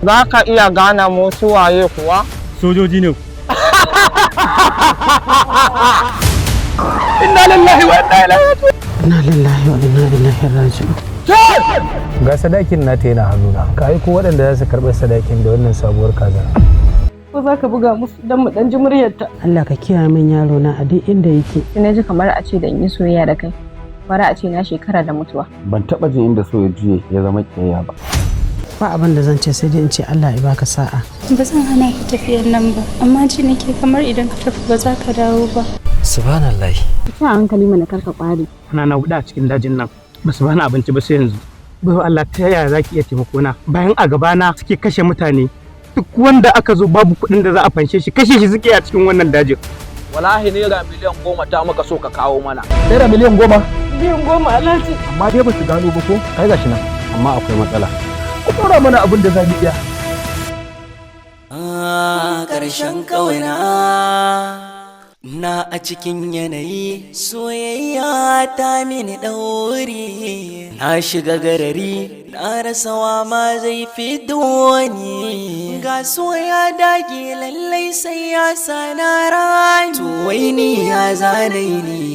Za ka iya gane mu su waye kuwa? Sojoji ne. Inna lillahi wa inna ilaihi raji'un. Inna lillahi wa inna ilaihi raji'un. Ga sadakin nata yana hannuna, ka aiko waɗanda za su karɓi sadakin da wannan sabuwar kaza. Ko za ka buga musu don mu ɗan ji muryarta? Allah ka kiyaye min yaro na a duk inda yake. Na ji kamar a ce da in yi soyayya da kai, bara a ce na shekara da mutuwa. Ban taɓa jin inda so ya juye ya zama ƙiyayya ba. Ba abin da zan ce sai dai in ce Allah ya baka sa'a. Ba zan hana ka tafiyar nan ba, amma ji nake kamar idan ka tafi ba za ka dawo ba. Subhanallah. Ka hankali mana, karka kware. Ana na huɗu a cikin dajin nan, ba su bani abinci ba sai yanzu. Bai Allah, ta yaya za ki iya taimako na bayan a gabana suke kashe mutane? Duk wanda aka zo babu kuɗin da za a fanshe shi, kashe shi suke a cikin wannan dajin. Wallahi ₦10,000,000 ta muka so ka kawo mana. ₦10,000,000? 10,000,000, Alhaji. Amma dai ba su gano ba ko? Kai, gashi nan, amma akwai matsala. Ku ɗora mana abin da za mu iya. Ƙarshen ƙauna na a cikin yanayi, soyayya ta mini ɗauri, na shiga garari, na rasa wa ma zai fito ni. Ga soya dage lallai sai ya sana rami, to wai ni ya zanai ni.